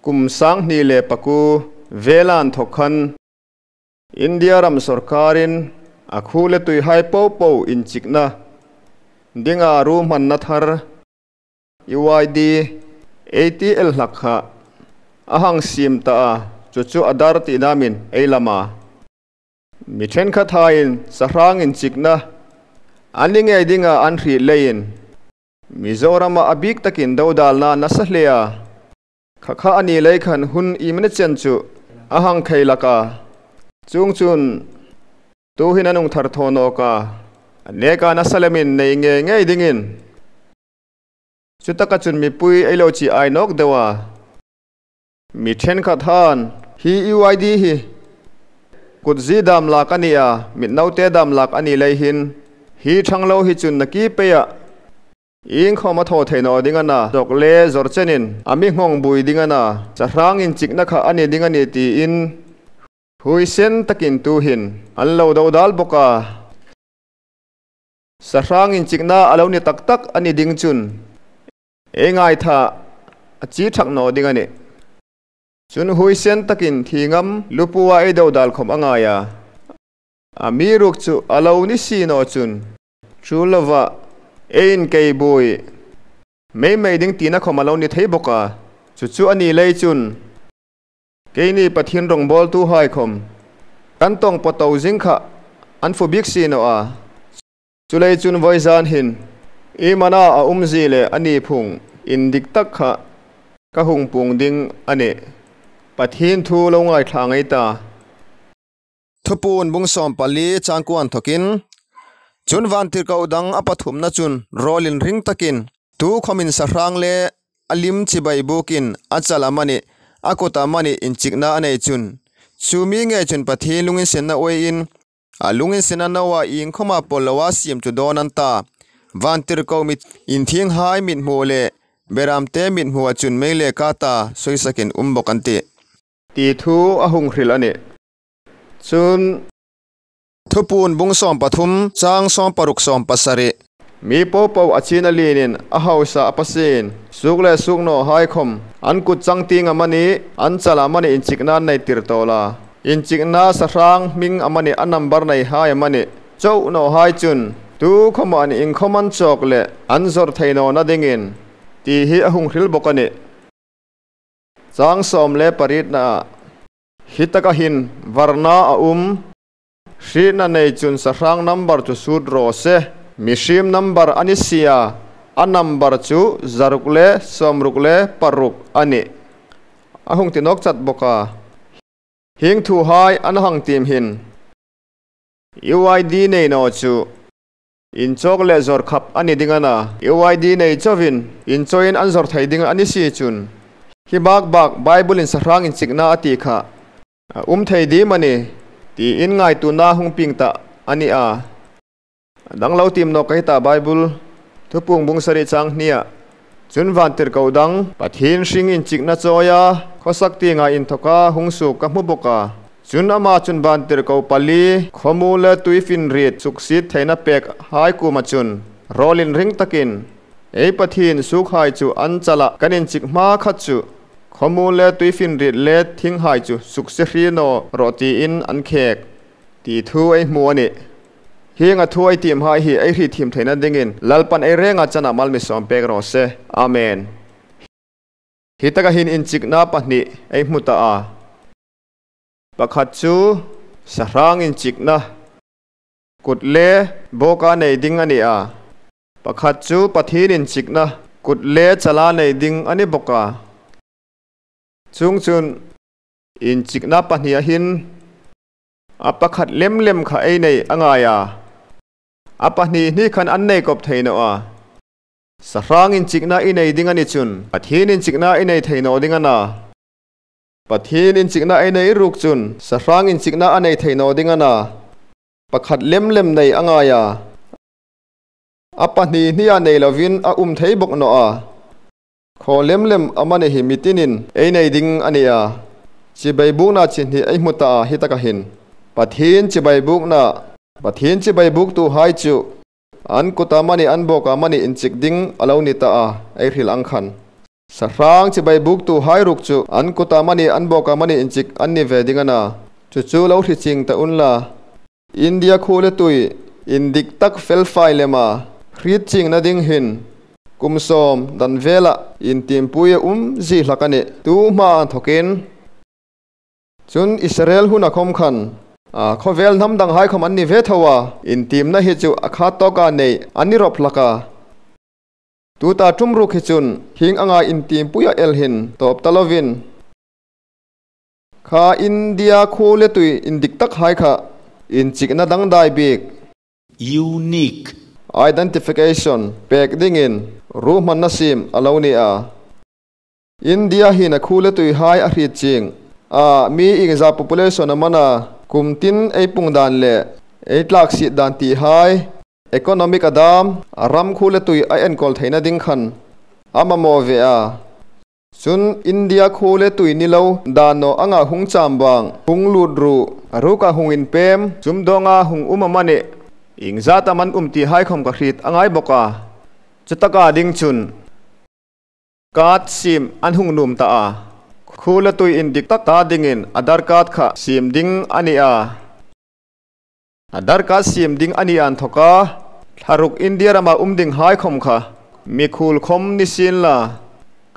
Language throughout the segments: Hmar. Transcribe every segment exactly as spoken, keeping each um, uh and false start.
kum sang hni le pakuo vela inthawk khan India ram sawrkarin a khuo le tuihai popo inchikna dinga ruhmanna thar U I D A T L hlak kha a hang siem ta a, chu chu Aadhaar tih namin ei lam a. Mi ṭhenkhat haiin sahrang inchikna a ni ngei dinga an hriet leiin Mizorama a bik takin dodalna nasa hle a, kha kha a ni lei khan hun iemani chen chu a hang khei hlak a. Chuongchun tuhin a hung thar thaw nawk a, a neka nasa lemin nei ngei ngei dingin. Chutaka chun mipui ei lo chie ai nawk deu a. Mi ṭhenkhat han hi U I D hi kutzie dam lak a ni a, mit naute dam lak a ni lei hin hi ṭhang lo hi chun nakie peia iengkhawm a thaw thei naw ding a na, zawk le zawr chenin a mi nghawng buoi ding a na, sahrang inchikna kha a ni ding a nih tiin huoisen takin tuhin an lo dodal bawk a. Sahrang inchikna a lo ni tak tak a ni ding chun ei ngaitha a chi thak naw ding a nih. Chun huoisen takin thi ngam lupua ei dodal khawm a ngai a. Amiruokchu a lo ni si naw chun, chu lova ei inkei buoi mei mei ding tina khawm a lo ni thei bawk a. Chu chu a ni lei chun keini Pathien rawngbawltuhai khawm kan tawng pato zing kha an fuk bik si naw a. Chuleiin chun vawizan hin iemani a umzie le a ni phung indik tak kha ka hung puong ding a nih. Pathien thu lo ngaithla ngei ei ta. Thupuon bung sawmpali chang kuo inthawkin, chun vantirko dang a pathumna chun rawl inring takin, tukhawmin sahrang le a lim chibai bukin a chal amanih, a kut amanih inchikna a nei chun, chu mi ngei chun Pathien lunginsenna uoiin, a lunginsenna nawa iengkhawma pawl loa siem chu dawn an ta. Vantirko mi inthienghai mithmu le beramte mithmua chun mei le kata suisakin um bawk an tih, ti thu a hung hril a nih. Chun Thupuon bung sawmpathum chang sawmparuk sawmpasari. Mi popo a china lienin a hausa a pasin, suok le suok nawhai khawm an kut chang tieng amanih, an chal amanih inchikna an nei tir tawl a. Inchikna sahrang hming amanih, a number neihai amanih, chau nawhai chun tukhawma an iengkhawm an chawk le an zawr thei nawna dingin, ti hi a hung hril bawk a nih. Chang sawm le parietna. Hi taka hin varna a um. Hrietna nei chun sahrang number chu suot raw se. Mihriem number a ni si a, a number chu zaruk le sawmruk le paruk a nih. A hung ti nawk chat bawk a. Hieng thuhai an hang tiem hin U I D nei naw chu inchawk le zawr khap a ni ding a na. U I D nei chauin inchawin an zawr thei ding a ni si chun, hi bak bak Bible-in sahrang inchikna a ti kha a um thei diem a nih, tiin ngaituona hung pieng ta a ni a. A dang lo tiem nawk ka ti a, Bible Thupuon bung sari chang hnia. Chun vantirko dang Pathien hring inchikna chawia khawsak tienga inthawka hung suok ka hmu bawk a. Chun ama chun vantirko pali, khawmuol le tuifinriet suksiet theina pekhai kuoma chun rawl inring takin, ei Pathien, suokhai chu an chala kan inchik hma khat chu khawmuol le tuifinriet le thinghai chu sukse hri naw rawh, tiin an khek, ti thu ei hmu a nih. Hienga thu ei tiemhai hi ei hriet thiem theina dingin Lalpan ei renga chana mal mi sawm pek raw se. Amen. Hi taka hin inchikna pahni ei hmu ta a. Pakhat chu sahrang inchikna, kut le bawka nei ding a ni a. Pakhat chu Pathien inchikna, kut le chala nei ding a ni bawk a. Chuongchun inchikna pahni a hin a pakhat lem lem kha ei nei a ngai a. A pahni hni khan an nei kop thei naw a. Sahrang inchikna i nei ding a ni chun Pathien inchikna i nei thei naw ding a na. Pathien inchikna ei nei ruok chun sahrang inchikna a nei thei naw ding a na. Pakhat lem lem nei a ngai a. A pahni hni a nei lovin a um thei bawk naw a. Khaw lem lem amani hi mi tinin ei nei ding a ni a. Chibai bukna chi hni ei hmu ta a hi taka hin. Pathien chibai bukna, Pathien chibai buktuhai chu an kuta amani, an bawka amani inchik ding a lo ni ta a, ei hril ang khan. Sahrang chibai buktuhai ruok chu an kuta mani, an bawka mani inchik an ni ve ding a na. Chu chu lo hre chieng ta unla. India khuoletui indik tak felfai lema hriet chiengna ding hin kum sawm dan vela intiempui a um zie hlak a nih. Tu hma inthokin chun Israel huna khawm khan, a, khawvel hnam danghai khawm an ni ve tho a, intiemna hi chu a khat tawka nei an ni rawp hlak a. Tuta ṭum ruok hi chun hieng anga intiepuia el hin tawp ta lovin, kha India khuoletui indik takhai kha inchikna dangdai bik, unique identification, pek dingin ruhmanna siem a lo ni a. India hin a khuoletuihai a hriet chieng a, mi iengzat population am a na, kum tin ei pung dan le ei tlak sie dan tihai, economic a dam, a ram khuoletui a enkawl theina ding khan a mamaw ve a. Chun India khuoletui ni lo dan naw anga hung chambang, hung lutru, a ruka hung inpem, sumdawnga hung um am a nih, iengzat am an um tihai khawm kha hriet a ngai bawk a. Chu taka ding chun card siem an hung nuom ta a. Khuoletui indik tak ta dingin Aadhaar card kha siem ding a ni a. Aadhaar card siem ding a ni inthoka, thla ruk India rama um dinghai khawm kha mikhuol khawm ni sienla,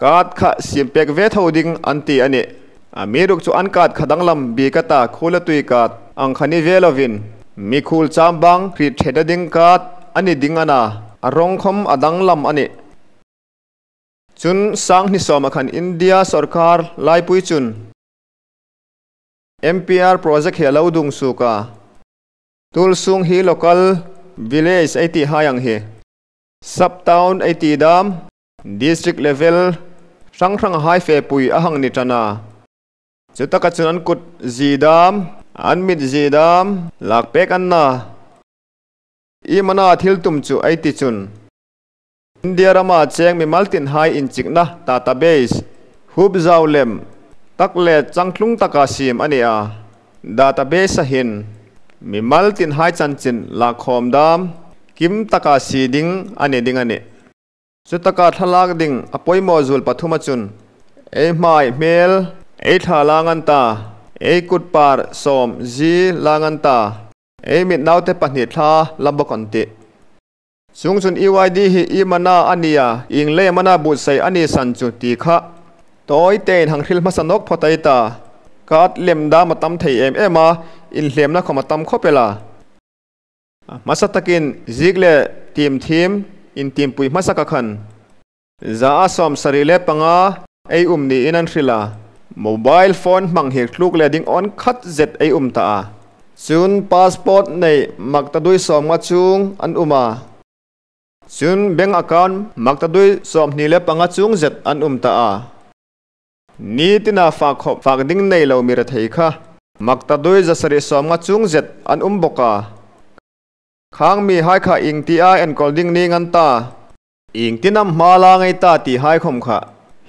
card kha siem pek ve tho ding an ti a nih. Amiruokchu an card kha danglam bik a ta, khuoletui card ang kha ni ve lovin, mikhuol chambang hriet ṭhehna ding card a ni ding a na, a rawng khawm a danglam a nih. Chun sanghni sawma khan India sawrkar laipui chun M P R project hi a lo dung suok a. Tuolsung hi local village ei tihai ang hi, sub town ei ti dam, district level hrang hranghai fepui a hang ni ṭan a. Chu taka chun an kut zie dam, an mit zie dam lak pek an na. Iemani thil tum chu ei ti chun, India rama cheng mimal tinhai inchikna database, huop zau lem tak le changtlung taka siem a ni a. Database-a hin mimal tinhai chanchin lakkhawm dam kim taka sie ding a ni ding a nih. Chu taka thlalak ding a poimaw zuol pathuma chun, ei hmai hmel, ei thla lang an ta, ei kut par sawm zie lang an ta, ei mit naute pahni thla la bawk an tih. Chuongchun E Y D hi iemani a ni a, ieng leiin am a buotsai a ni san chu ti kha tawi tein hang hril hmasa nawk phawt ei ta. Card lem dam a tam thei em em a, inhlemna khawm a tam khawp el a. A hmasa takin ziek le tiem thiem intiempui hmasa ka khan, za a sawm sari le panga ei um niin an hril a. Mobile phone hmang hi tluk le ding awn khat zet ei um ta a. Chun passport nei maktaduoi sawmnga chuong an um a. Chun bank account maktaduoi sawmhni le panga chuong zet an um ta a. Ni tina fak khawp fak ding nei lo mi rethei kha maktaduoi za sari sawmnga chuong zet an um bawk a. Khang mihai kha iengtia enkawl ding ning an ta, iengtin am hma lang ei ta tihai khawm kha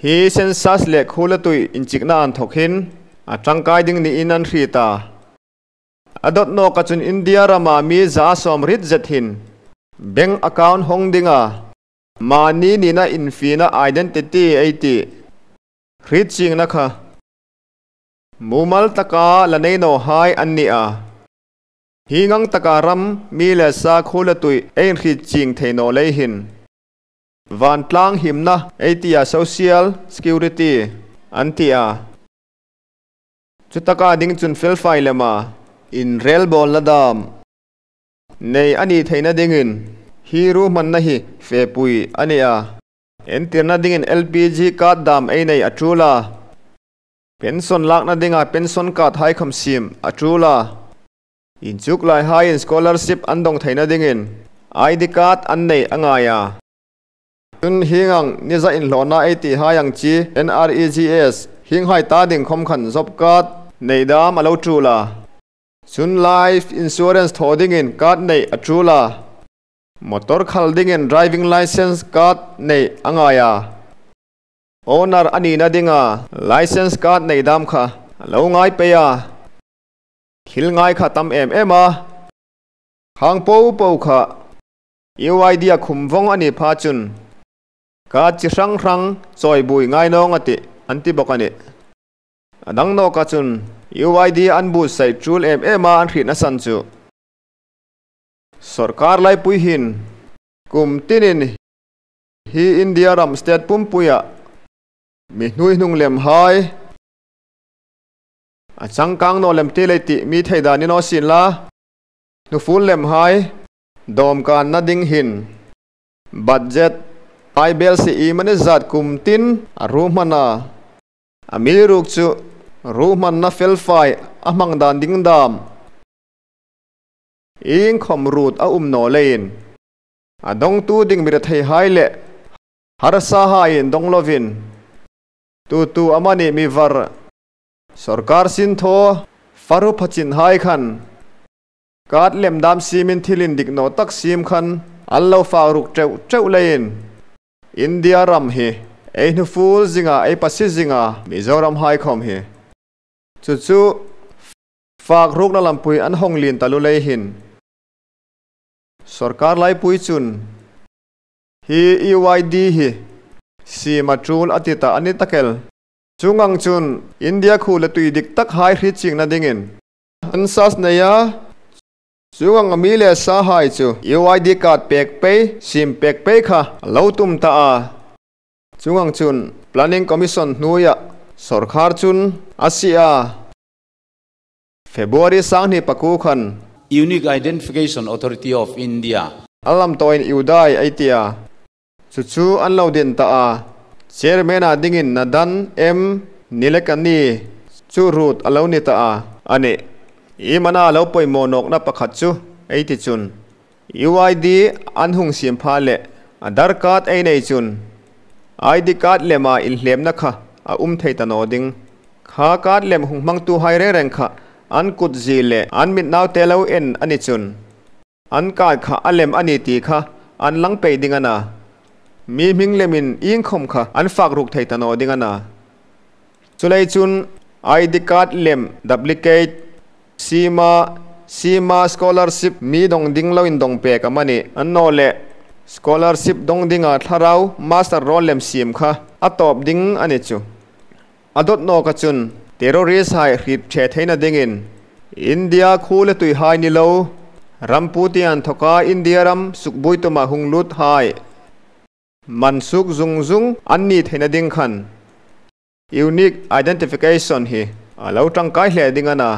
hi census le khuoletui inchikna inthawk hin a ṭangkai ding niin an hriet a. A dawt nawka chun India rama mi za a sawm riet zet hin bank account hawng dinga, mani nina infina identity ei ti hriet chiengna kha mumal taka la nei nawhai an ni a. Hieng ang taka ram mi le sa khuoletui ei inhriet chieng thei naw lei hin vantlang himna ei ti a, social security an ti a. Chu taka ding chun felfai lema inrelbawlna dam nei a ni theina dingin hi ruhmanna hi fepui a ni a. Entirna dingin L P G card dam ei nei a ṭul a. Pension lakna dinga pension card hai khawm siem a ṭul a. Inchuklaihaiin scholarship an dawng theina dingin I D card an nei a ngai a. Chun hieng ang ni za inhlawna ei tihai ang chi, N R E G S, hienghai ta ding khawm khan job card nei dam a lo ṭul a. Chun life insurance thaw dingin card nei a ṭul a. Motor khal dingin driving license card nei a ngai a. Owner a nina dinga license card nei dam kha a lo ngai pei a. Thil ngai kha tam em em a. Khang popo kha E Y D-a khum vawng a ni pha chun Card chi hrang hrang chawi buoi ngai naw ning a tih an ti bawk a nih. A dang nawka chun U I D an buotsai tul em em a an hrietna san chu sawrkar laipui hin kum tinin hi India ram state pumpuia mi hnuhnung lemhai, a changkang naw lem ti lei tih mi thei dan ni naw sien la, hnufuol lemhai dawmkanna ding hin budget ai bel si iemani zat kum tin a ruhman a, amiruokchu ruhmanna felfai a hmang dan ding dam iengkhom ruot a um naw leiin, a dongtu ding mi retheihai le harsahaiin dong lovin, tutu amani mi var, sawrkar sinthaw, far hu phachinhai khan card lem dam siemin thil indik naw tak siem khan an lo fak ruk teuh teuh leiin India ram hi ei hnufuol zinga, ei pasi zinga Mizoramhai khom hi chu chu fak rukna lampui an hawng lien taluo lei hin sawrkar laipui chun hi U I D hi siem a tul a ti ta a ni tak el. Chuong ang chun India khuo le tui dik takhai hriet chiengna dingin census nei a, chuong ang a mi le sahai chu U I D card pek pei, siem pek pei kha a lo tum ta a. Chuong ang chun Planning Commission hnuoia sawrkar chun a sie a, February sanghni pakuo khan Unique Identification Authority of India, a lamtawin U D I ei ti a, chu chu an lo din ta a. Chairman-a dingin Nandan M Nilekani chu ruot a lo ni ta a. A nih, iemani lo poimaw nawkna pakhat chu ei ti chun U I D an hung siem pha le Aadhaar card ei nei chun I D card lema inhlemna kha a um thei ta naw ding. Kha card lem hung hmangtuhai reng reng kha an kut zie le an mit naute lo en a ni chun an card kha a lem a ni ti kha an lang pei ding a na. Mi hming lemin iengkhom kha an fak ruk thei ta naw ding a na. Chuleiin chun I D card lem duplicate, siem a, siem a scholarship mi dong ding lo indong pek amani, annawleh scholarship dong dinga thlarau master roll lem siem kha a tawp ding a ni chu. A dawt nawka chun terrorist-hai hriet ṭhe theina dingin India khuo le tuihai ni lo, ram puotian thawka India ram sukbuoi tuma hung luthai man suok zung zung an ni theina ding khan unique identification hi a lo ṭangkai hle ding a na.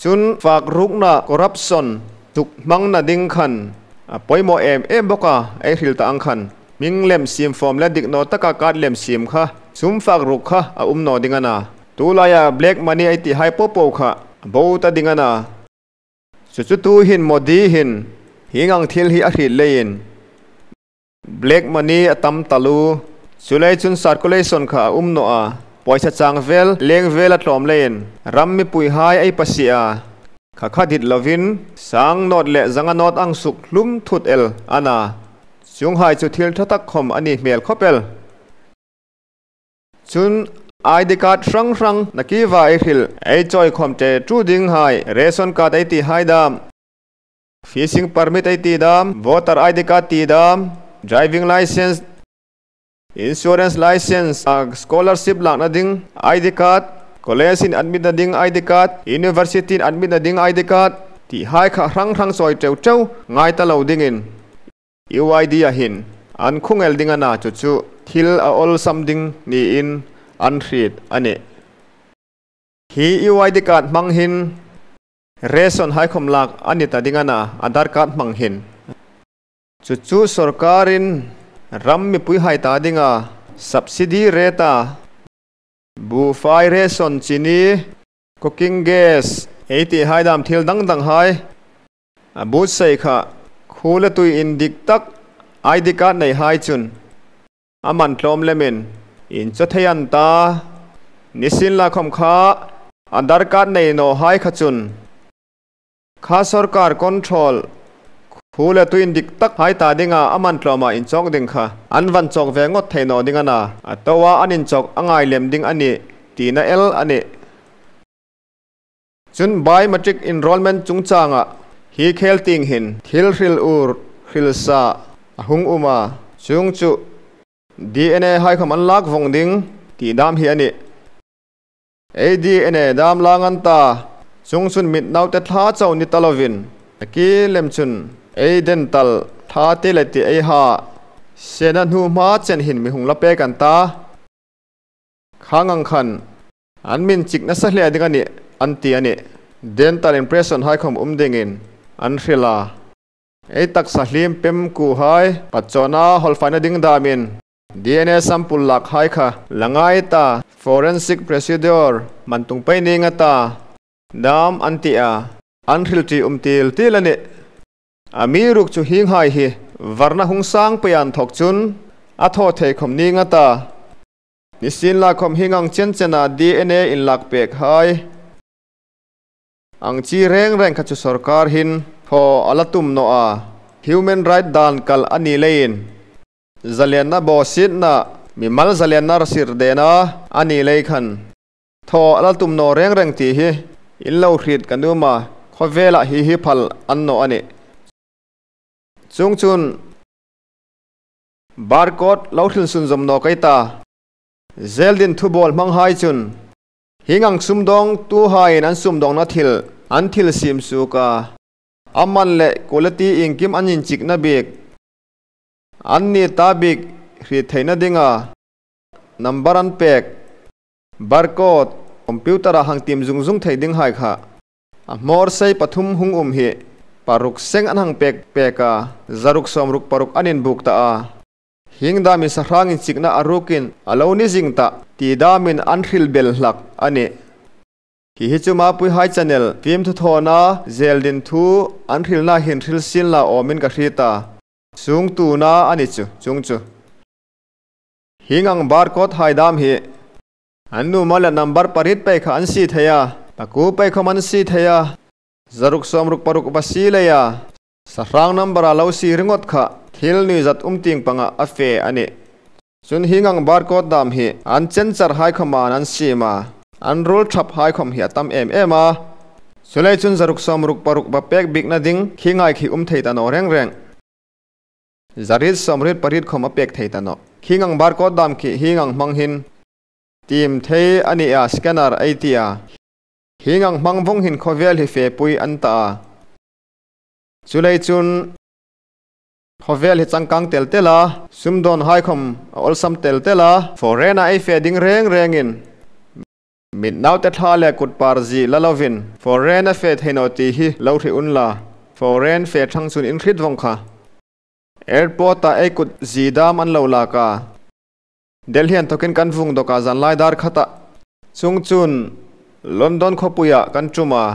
Chun fak rukna, corruption, suk hmangna ding khan a poimaw em em bawk a, ei hril ta ang khan. Hming lem siem form le dik naw taka card lem siem kha, sum fak ruk kha a um naw ding a na. Tulaia black money ei tihai popo kha a bo ta ding a na. Chu chu tuhin Modi hin hieng ang thil hi a hriet leiin black money a tam taluo. Chuleiin chun circulation kha a um naw a. Pawisa chang vel, leng vel a tlawm leiin ram mipuihai ei pasie a. Kha kha dit lovin, sang note le zanga note ang suk hlum thut el a na. Chuonghai chu thil ṭha tak khom a ni hmel khawp el. Chun I D card hrang hrang nakie va ei hril, ei chawi khawm ṭe ṭu dinghai, ration card ei tihai dam, fishing permit ei ti dam, voter I D card ti dam, driving license, insurance license, a scholarship lakna ding I D card, college-in admit-na ding I D card, university-in admit-na ding I D card, tihai kha hrang hrang chawi ṭeu ṭeu ngai ta lo dingin U I D-a hin an khung el ding a na, chu chu thil a awlsam ding niin an hriet a nih. Hi U I D card hmang hin ration hai khawm lak a ni ta ding a na, Aadhaar card hmang hin. Chu chu sawrkarin ram mipuihai ta dinga subsidy rate-a bufai, ration, chini, cooking gas ei tihai dam thil dang danghai a buotsai kha, khuo le tui indik tak I D card neihai chun a man tlawm lemin inchaw thei an ta. Nisienlakhawm kha Aadhaar card nei nawhai kha chun kha sawrkar control, khuo le tui indik takhai ta dinga a man tlawma inchawk ding kha an van chawk ve ngawt thei naw ding a na, a toa an inchawk a ngai lem ding a nih tina el a nih. Chun biometric enrollment chungchanga hi khel tieng hin thil hril ur, hril sa a hung um a, chuong chu D N A hai khawm an lak vawng ding ti dam hi a nih. Ei D N A dam lang an ta, chuongchun mit naute thla chau ni ta lovin, a ki lem chun ei dental thla te le ti ei ha, sena hnu hma chen hin mi hung la pek an ta. Khang ang khan, an min chik nasa hle ding a nih, an ti a nih. Dental impression hai khawm um dingin an hril a. Ei taksa hlim pem kuhai patchawna hawlfaina ding damin D N A sample lak hai kha la ngai ta, forensic procedure man tung pei ning a ta dam an ti a, an hril ṭi um til til a nih. Amiruokchu hienghai hi varna hung sang pei an thawk chun a thaw thei khawm ning a ta. Nisienlakhawm hieng ang chen chena D N A inlak pek hai ang chi reng reng kha chu sawrkar hin thaw a la tum naw a, human right dan kal a ni leiin, zalenna bawsietna, mimal zalenna rasir dena a ni lei khan thaw a la tum naw reng reng ti hi in lo hriet ka nuom a, khawvela hi hi phal a ni naw a nih. Chuongchun barcode lo hril sunzawm naw ka ta. Zeldin thubawl hmanghai chun hieng ang sumdawngtuhaiin an sumdawngna thil an thil siem suok a, a man le quality iengkim an inchikna bik, anni ta bik hriet theina dinga number an pek, barcode, computer-a hang tiem zung zung thei dinghai kha a hmawr sei pathum hung um hi paruk seng an hang pek pek a, zaruk sawmruk paruk an inbuk ta a. Hieng damin sahrang inchikna a rukin a lo ni zing ta ti damin an hril bel hlak a nih. Hi hi chu Mapuihai channel fimthu thawna Zeldin thu an hrilna hin hril sienla awmin ka hriet a. Chuong tuna a ni chu, chuong chu. Hieng ang barcode hai dam hi an nuom a le number pariet pei kha an sie thei a, pakuo pei khawm an sie thei a, zaruk sawmruk paruk va sie lei a, sahrang number-a lo sie ringawt kha thil nuizat um tieng panga a fe a nih. Chun hieng ang barcode dam hi an chenchar hai khawma an siem a, an ruol thap hai khawm hi a tam em em a. Chuleiin chun zaruk sawmruk paruk va pek bikna ding khi ngai khi um thei ta naw reng reng. Zariet sawmriet pariet khawm a pek thei ta naw. Hieng ang barcode dam khi hieng ang hmang hin tiem thei a ni a, scanner ei ti a. Hieng ang hmang vawng hin khawvel hi fepui an ta a. Chuleiin chun khawvel hi changkang tel tel a, sumdawnhai khawm a awlsam tel tel a, foreign-a ei fe ding reng rengin mit naute thla le kut par zie la lovin foreign a fe thei naw ti hi lo hre unla. Foreign fe thang chun in hriet vawng kha. Airport-a ei kut zie dam an lo lak a. Delhi inthokin kan vuong dawk a, zanlai dar khata. Chuongchun London khawpuia kan ṭum a,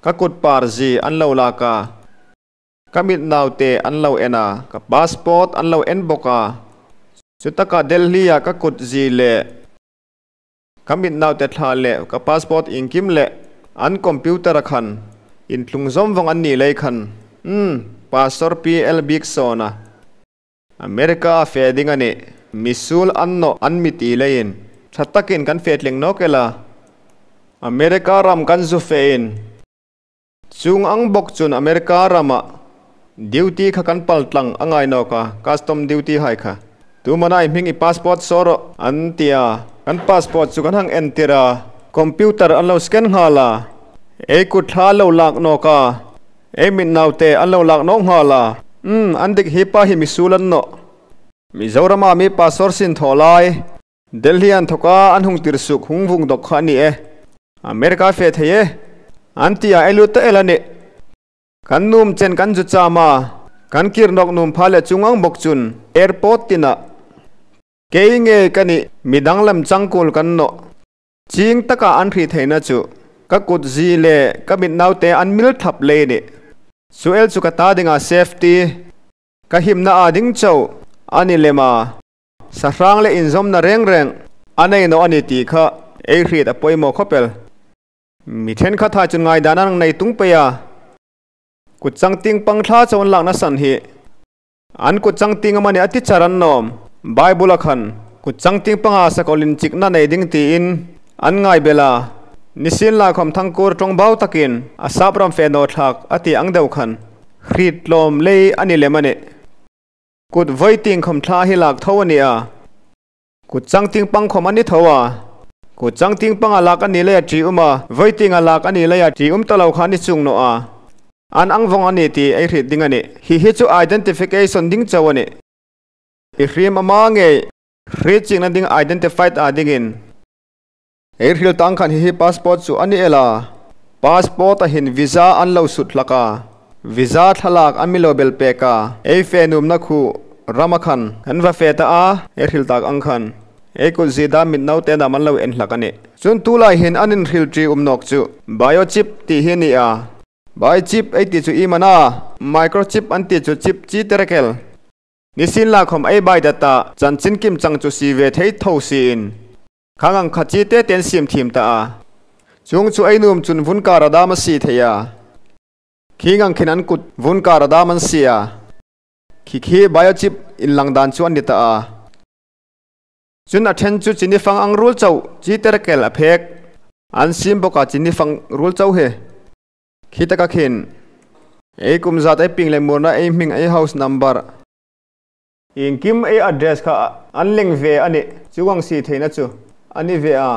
ka kut par zie an lo lak a. Ka mit naute an lo en a, ka passport an lo en bawk a. Chutaka Delhi-a ka kut zie le ka mit naute thla le ka passport iengkim le an computer-a khan intlung zawm vawng an ni lei khan, um, Pastor P L Bikson-a America-a fe ding a nih, misuol a ni naw an mi ti leiin ṭha takin kan fe tling nawk el a. America ram kan zu fein, chuong ang bawk chun America rama duty kha kan pal tlang a ngai nawk a, custom duty hai kha. Tu mana i hming, i passport saw rawh an ti a, kan passport chu kan hang entir a, computer an lo scan nghal a, ei kut thla lo lak nawk a, ei mit naute an lo lak nawk nghal a. Um, an dik, hi pa hi misuol a ni naw. Mizorama mi pastor sin thaw lai, Delhi inthoka an hung tir suok hung vuong dawk kha a ni e. America fe thei e, an ti a, ei lut ta el a nih. Kan nuom chen kan zu cham a, kan kir nawk nuom pha le chuong ang bawk chun airport tina kei ngei ka nih, midang lem chang kul kan naw. Chieng taka an hriet theina chu ka kut zie le ka mit naute an mil thap lei a nih. Chu el chu ka ta dinga safety, ka himna a ding chau a ni lem a. Sahrang le inzawmna reng reng a nei naw a ni ti kha ei hriet a poimaw khawp el. Mi ṭhenkhathai chun ngaidan an nei tung pei a. Kut changtieng pang thla chau an lakna san hi an kut changtieng amani a ti char an nawm. Bible-a khan kut changtieng panga sakawlin chikna nei ding tiin an ngaibel a. Nisienlakhawm Thangkur ṭawngbau takin a sap ram fe naw thlak a ti ang deu khan hriet tlawm lei a ni lem a nih. Kut voi tieng khawm thla hi lak tho a ni a. Kut chang tieng pang khawm a ni tho a. Kut chang tieng panga lak a ni leia ṭi um a, voi tienga lak a ni leia ṭi um ta lo kha a ni chuong naw a. An ang vawng a ni ti ei hriet ding a nih. Hi hi chu identification ding chau a nih. I hriem ama ngei hriet chiengna ding, identify ta dingin. Ei hril ta ang khan hi hi passport chu a ni el a. Passport-a hin visa an lo sut hlak a. Visa thlalak an mi lo bel pek a. Ei fe nuomna khuo rama khan kan va fe ta a, ei hril tak ang khan. Ei kut zie dam mit naute dam an lo en hlak a nih. Chun tulai hin an inhril ṭi um nawk chu biochip ti hi a ni a. Biochip ei ti chu iem a na, microchip an ti chu chip chi terekel. Nisienlakhawm ei bai dat ta, chanchin kimchang chu sie ve thei tho siin. Khang ang kha chi te ten siem thiem ta a. Chuong chu ei nuom chun vun kara dam a sie thei a. Khing ang khin an kut vun kara dam an sie a. Khi khi biochip inlang dan chu a ni ta a. Chun a ṭhen chu chini fang ang ruol chau, chi terekel a phek. An siem bawk a chini fang ruol chau hi. Khi taka khin. Ei kum zat ei pieng le murna ei hming ei house number. Iengkim ei address kha an leng ve a nih. Chuong ang sie theina chu. A ni ve a.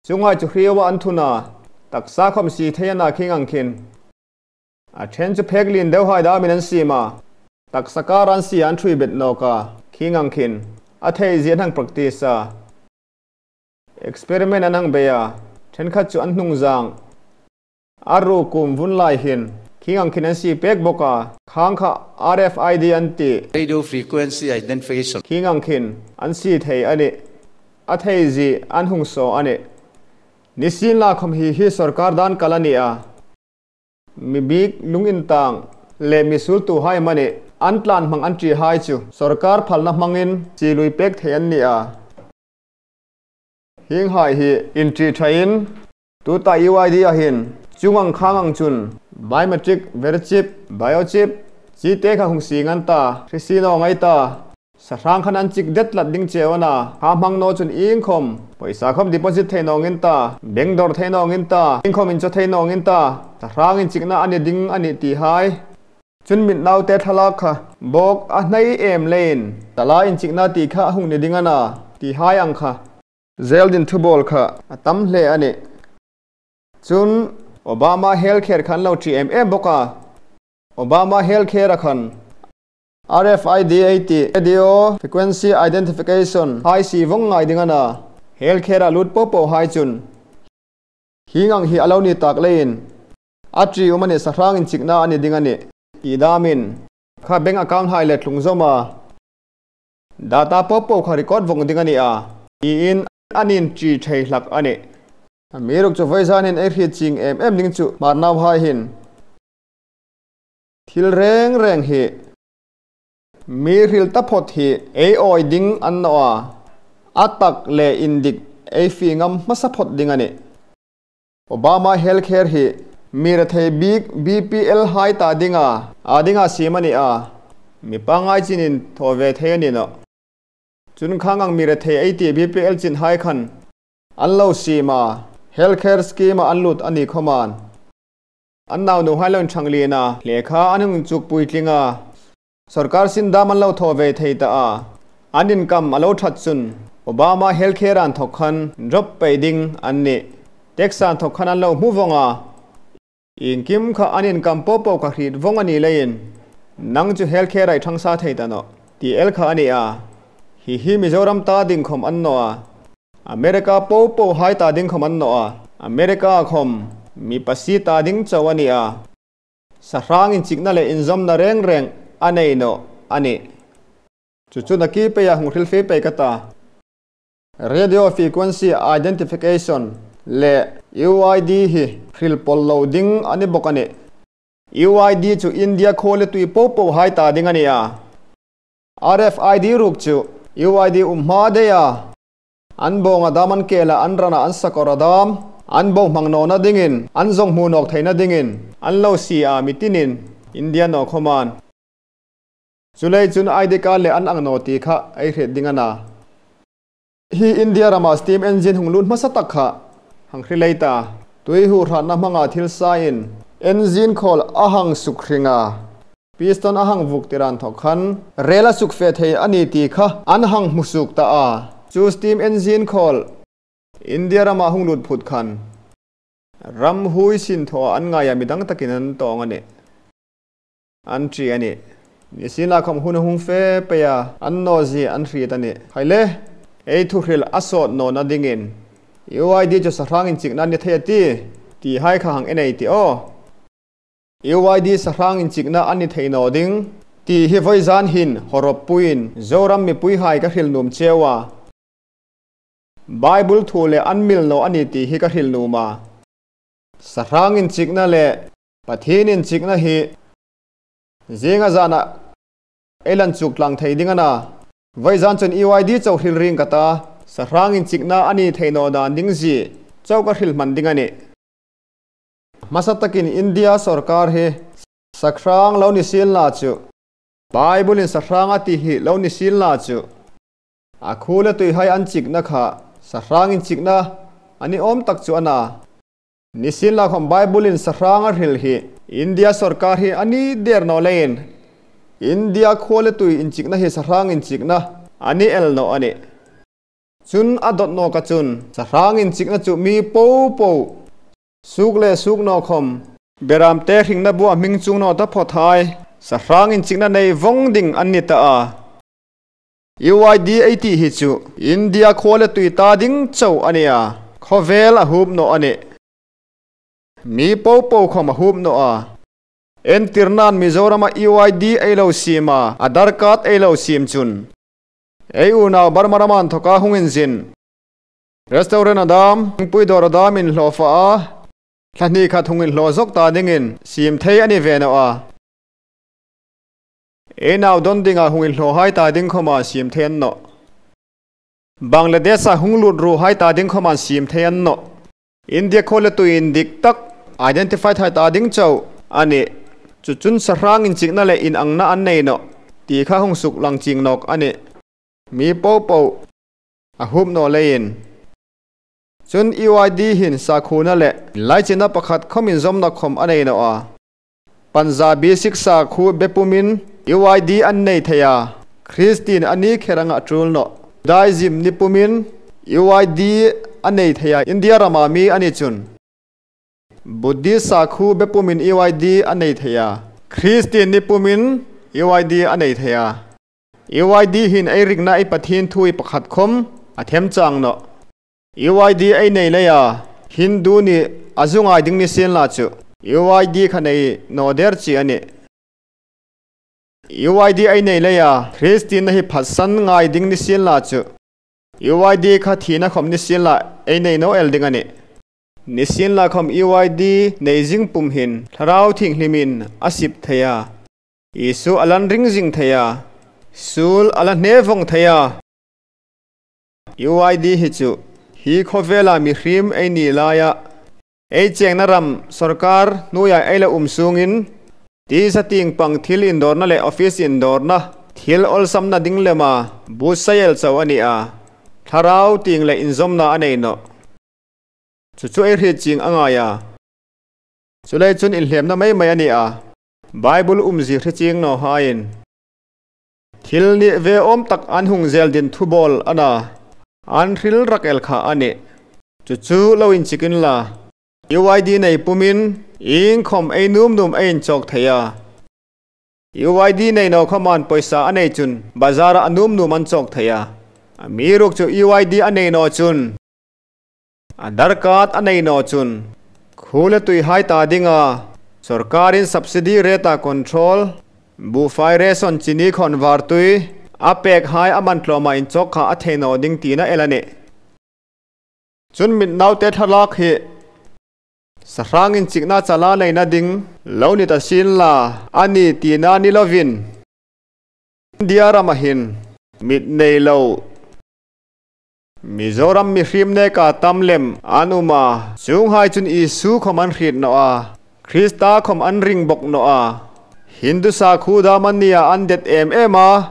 Chuong ang chu hrieu an thun a. Taksa khawm sie thei a na khing ang khin. A ṭhen chu phek lien deu hai damin an siem a. Taksa kar an sie an ṭhui bet nawk a. Khing ang khin. A thei zie an hang practice a. Experiment an hang bei a. Ṭhenkhat chu an hnung zang. A ruok kum vun lai hin. Khing ang khin an sie pek bawk a. Khang kha R F I D an ti. Radio frequency identification. Khing ang khin an sie thei a nih. A thei zie an hung saw a nih. Nisienlakhawm hi hi sawrkar dan kal a ni a. Mi bik lung intang le mi suoltuhai amanih an tlan hmang an ṭi hai chu sawrkar phalna hmangin sie lui pek thei an ni a. Hienghai hi inṭi ṭhain tuta U I D a hin chuong ang khang ang chun biometric, verichip, biochip, chi te kha hung sie ngan ta, hre sie naw ngai ta. Sahrang khan an chik det tlat ding cheu a na, kha hmang naw chun iengkhawm, pawisa khawm deposit thei naw ngei ta, bank dawr thei naw ngei ta, iengkhawm inchaw thei naw ngei ta, sahrang inchikna a ni ding a nih ti hai. Chun mit naute thlalak kha, bawk a hnai em leiin, tala inchikna ti kha a hung ni ding a na, ti hai ang kha. Zel din thubawl kha, a tam hle a nih. Chun Obama Healthcare khan lo ṭi em em bawk a. Obama Healthcare-a khan R F I D ei ti, Radio Frequency Identification, hai sie vawng ngai ding a na. Healthcare-a lut po po hai chun. Hieng ang hi a lo ni tak leiin. A ṭi um a nih, sahrang inchikna a ni ding a nih. Ti damin. Kha bank account hai le tlung zawm a. Data po po kha record vawng ding a ni a. Tiin an inṭi thei hlak a nih. Amiruokchu vawizanin ei hriet chieng em em ding chu Hmar nauhai hin. Thil reng reng hi. Mi hril taphot hi ei awi ding a ni naw a. A tak le indik ei fie ngam hmasa phot ding a nih. Obama Healthcare hi mi rethei bik B P L hai ta dinga, a dinga siem a ni a. Mi pangngai chinin thaw ve thei a ni nawh. Chun khang ang mi rethei ei ti B P L chin hai khan an lo siem a, healthcare scheme-a an lut a ni khawmin. An naunuhai lo inṭhang lien a, lekha an hung chuk puitling a. Sawrkar sin dam an lo thaw ve thei ta a. An income a lo ṭhat chun Obama Healthcare-a inthawk khan drop pei ding an nih. Tax-a inthawk khan an lo hmu vawng a. Iengkim kha an income po po kha hriet vawng a ni leiin, nang chu healthcare-a i ṭhangsa thei ta nawh, ti el kha a ni a. Hi hi Mizoram ta ding khawm a ni naw a. America po po hai ta ding khawm a ni naw a. America khawm mi pasie ta ding chau a ni a. Sahrang inchikna le inzawmna reng reng a nei naw a nih. Chu chu nakie peia hung hril fe pei ka ta. Radio frequency identification le U I D hi hril pawl lo ding a ni bawk a nih. U I D chu India khuo le tui po po hai ta ding a ni a. R F I D ruok chu U I D um hma deia an bawng a dam, an kela, an rana, an sakawra dam, an bohmang nawna dingin, an zawng hmu nawk theina dingin, an lo sie a, mi tinin India naw khawmin. Chuleiin chun I D card le an ang naw ti kha ei hriet ding a na. Hi India rama steam engine hung lut hmasa tak kha hang hril ei ta. Tui huhratna hmanga thil sain engine khawl a hang suk hring a. piston a hang vuk tir an thawk khan rel a suk fe thei a ni ti kha an hang hmu suok ta a. Chu steam engine khawl India rama hung lut phut khan ramhuoi sin thaw an ngai a, midang takin an tawng a nih. An ṭi a nih. Nisienlakhawm hun a hung fe pei a, an naw zie an hriet a nih. Hai le, ei thuhril a sawt nawna dingin, U I D chu sahrang inchikna a ni thei a ti, ti hai kha hang en ei tih aw. U I D sahrang inchikna a ni thei naw ding ti hi vawizan hin hawrawppuiin Zoram mipui hai ka hril nuom cheu a. Bible thu le an mil naw a ni ti hi ka hril nuom a. Sahrang inchikna le Pathien inchikna hi zinga zana ei lan chuk tlang thei ding a na. Vawizan chun U I D chau hril ring ka ta, sahrang inchikna a ni thei naw dan ding zie chau ka hril hman ding a nih. Hmasa takin India sawrkar hi sahrang lo ni sienla chu, Bible-in sahrang a ti hi lo ni sienla chu, a khuo le tuihai an chikna kha sahrang inchikna a ni awm tak chu a na. Nisienlakhawm Bible-in sahrang a hril hi India sawrkar hi a ni der naw leiin, India khuo le tui inchikna hi sahrang inchikna a ni el naw a nih. Chun a dawt nawka chun sahrang inchikna chu mi popo, suok le suok naw khawm, beramte hringna bua hming chuong naw taphawt hai sahrang inchikna nei vawng ding an ni ta a. U I D ei ti hi chu India khuo le tui ta ding chau a ni a, khawvel a huop naw a nih. Mi popo khawm a huop naw a. Entirnan Mizorama U I D ei lo siem a, Aadhaar card ei lo siem chun, ei unau Burma rama inthawka hung inzin, restaurant-a dam, thingpui dawra dam inhlaw fa a, thla hni khat hung inhlaw zawk ta dingin siem thei a ni ve naw a. Ei nau dawn dinga hung inhlawhai ta ding khawma siem thei a ni nawh. Bangladesh-a hung lut ruolhai ta ding khawma siem thei a ni nawh. India khuo le tui indik tak identify thei ta ding chau a nih. Chu chun sahrang inchikna le inangna an nei nawh ti kha hung suklang chieng nawk a nih. Mi popo a huop naw leiin. Chun U I D hin sakhuona le inlaichinna pakhat khawm inzawmna khawm a nei naw a. Punjabi Sikh sakhuo be pumin U I D an nei thei a, Christian a ni kher anga ṭul nawh. Judaism ni pumin U I D a nei thei a, India rama mi a ni chun. Buddhist sakhuo be pumin U I D a nei thei a, Christian ni pumin U I D a nei thei a. U I D hin ei ringna ei Pathien thuoi pakhat khawm a them chang nawh. U I D ei nei leia Hindu ni a zu ngai ding ni sienla chu U I D kha nei naw der chi a nih. U I D ei nei leia Christian-na hi phatsan ngai ding ni sienla chu U I D kha thina khawm ni sienla ei nei naw el ding a nih. Ni sienlakhawm U I D nei zing pum hin Thlarau Thienghlimin a sip thei a, Isu a lan ring zing thei a, suol a la hne vawng thei a. U I D hi chu hi khawvela mihriem ei ni laia, ei chengna ram sawrkar hnuoia ei la um sungin, tisa tieng pang thil indawrna le office indawrna, thil awlsamna ding lema buotsai el chau a ni a, thlarau tieng le inzawmna a nei nawh. Chu chu ei hriet chieng a ngai a. Chuleiin chun inhlemna mei mei a ni a, Bible umzie hre chieng nawhaiin thil ni ve awm tak an hung zel din thubawl a na, an hril rak el kha a nih. Chu chu lo inchik inla, U I D nei pumin iengkhawm ei nuom nuom ei inchawk thei a. U I D nei naw khawma pawisa a nei chun bazara a nuom nuom an chawk thei a. Amiruokchu U I D a nei naw chun, Aadhaar card a nei naw chun, khuo le tuihai ta dinga sawrkarin subsidy rate-a control, buhfai, ration, chini, khawnvar tui a pekhai a man tlawma inchawk kha a thei naw ding tina el a nih. Chun mit naute thlalak hi sahrang inchikna chala neina ding lo ni ta sienla, a ni tina ni lovin, India rama hin mit nei lo Mizoram mihriem neka tam lem an um a, chuonghai chun Isu khawm an hriet naw a, Krista khawm an ring bawk naw a, Hindu sakhuo dam an nia an det em em a,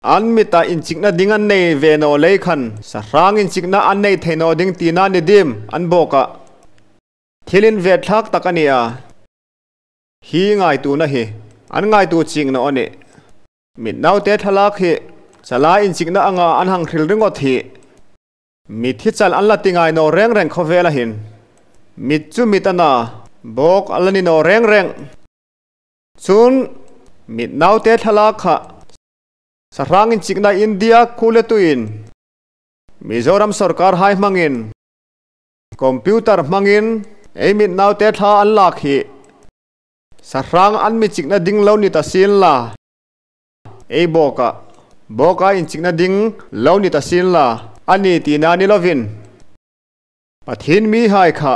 an mita inchikna ding an nei ve naw lei khan sahrang inchikna an nei thei naw ding tina ni dim an bawk a. Thil invetthlak tak a ni a, hi ngaituona hi. an ngaituo chieng naw a nih. Mit naute thlalak hi chala inchikna anga an hang hril ringawt hi, mit hi chal an la ti ngai naw reng reng khawvela hin. Mit chu mit a na, bawk a la ni naw reng reng. Chun, mit naute thlalak kha sahrang inchikna India khu le tuin Mizoram sawrkar hai hmangin, computer hmangin ei mit naute thla an lak hi sahrang an mi chikna ding lo ni ta sien la, ei bawka, bawka inchikna ding lo ni ta sien la, a ni tina ni lovin, Pathien mihai kha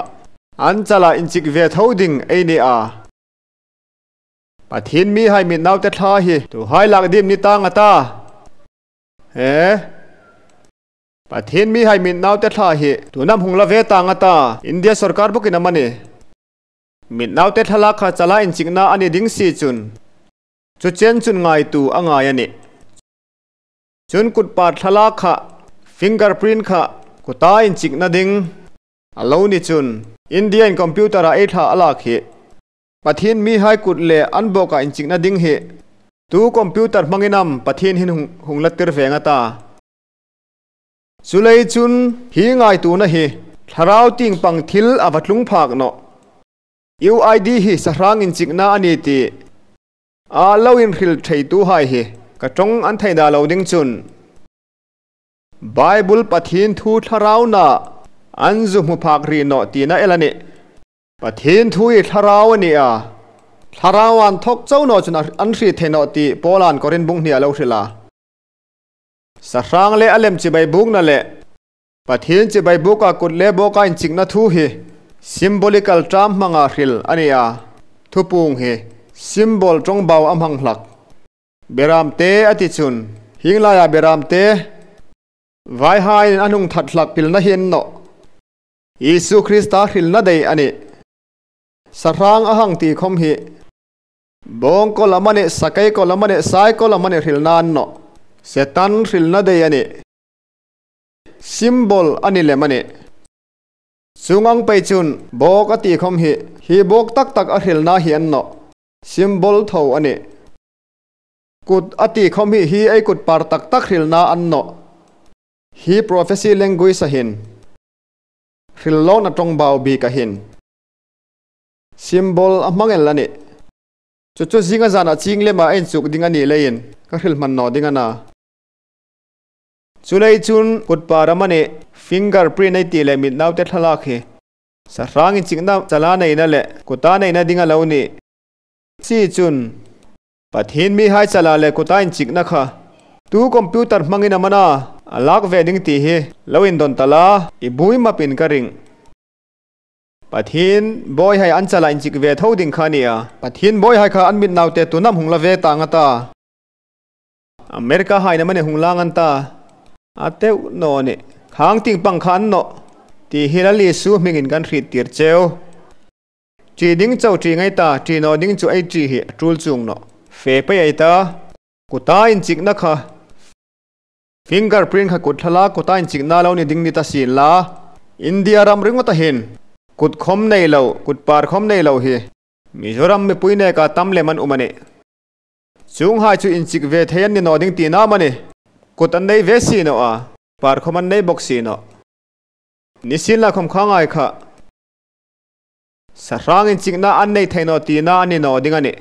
an chala inchik ve tho ding ei ni a. Pathien mihai mit naute thla hi tuhai lak dim ni tang a ta? He? Pathien mihai mit naute thla hi tu'n am hung la ve tang a ta? India sawrkar bawkin am a ni? Mit naute thlalak kha chala inchikna a ni ding si chun, chu chen chun ngaituo a ngai a nih. Chun kutpar thlalak kha, fingerprint kha, kuta inchikna ding a lo ni chun, India-in computer-a ei thla a lak hi, Pathien mihai kut le an bawka inchikna ding hi, tu computer hmangin am Pathien hin hung, hung la tir ve ngat a? Chuleiin chun hi ngaituona hi thlarau tieng pang thil a va tlung phak nawh. U I D hi sahrang inchikna a ni ti a lo inhril theituhai hi ka ṭawng an thei da lo ding chun, Bible Pathien thu thlarau na an zu hmu phak ri nawh tina el a nih. Pathien thu hi thlarau a ni a, thlarau an thawk chau naw chun an hriet thei nawh ti Paula'n Korin bung hnia lo hril a. Sahrang le a lem chibai bukna le Pathien chibai buka kut le bawka inchikna thu hi symbolical term hmanga hril a ni a. Thupuong hi symbol ṭawngbau a hmang hlak. Beramte a ti chun, hieng laia beramte vaihaiin an hung that hlak pilna hi a ni nawh. Isu Krista hrilna dei a nih. Sahrang a hang ti khom hi, bawngkawl amanih, sakei kawl amanih, saikawl amanih hrilna a ni nawh. Setan hrilna dei a nih. Symbol a ni lem a nih. Chuong ang pei chun bawk a ti khom hi, hi bawk tak tak a hrilna hi a ni nawh. Symbol tho a nih. Kut a ti khom hi, hi ei kutpar tak tak hrilna a ni nawh. Hi prophecy language-a hin hril lawna ṭawngbau bika hin symbol a hmang el a nih. Chu chu zinga zana chieng lema inchuk ding a ni leiin ka hril hman naw ding a na. Chuleiin chun kutpar amanih, fingerprint ei ti le mit naute thlalak hi sahrang inchikna chala neina le kuta neina ding a lo ni si chun, Pathien mihai chala le kuta inchikna kha tu computer hmangin am a na a lak ve ding ti hi lo indon ta la, i buoi mapin ka ring. Pathien bawihai an chala inchik ve tho ding kha a ni a. Pathien bawihai kha an mit naute tu'n am hung la ve tang a ta? America hai na amanih hung lang an ta? A teu naw nih. Khang tieng pang kha a ni nawh ti hi Lal Isu hmingin kan hriet tir cheu. Ṭi ding chau ṭi ngai ta, ṭi naw ding chu ei ṭi hi a tul chuong nawh. Fe pei ei ta. Kuta inchikna kha, fingerprint kha kut thlalak kuta inchikna lo ni ding ni ta sien la, India ram ringawta hin kut khom nei lo, kutpar khom nei lo hi Mizoram mipui neka tam lem an um a nih. Chuonghai chu inchik ve thei an ni naw ding tina am a ni? Kut an nei ve si naw a, par khom an nei bawk si nawh. Nisienlakhom kha ngai kha, sahrang inchikna an nei thei naw tina a ni naw ding a nih.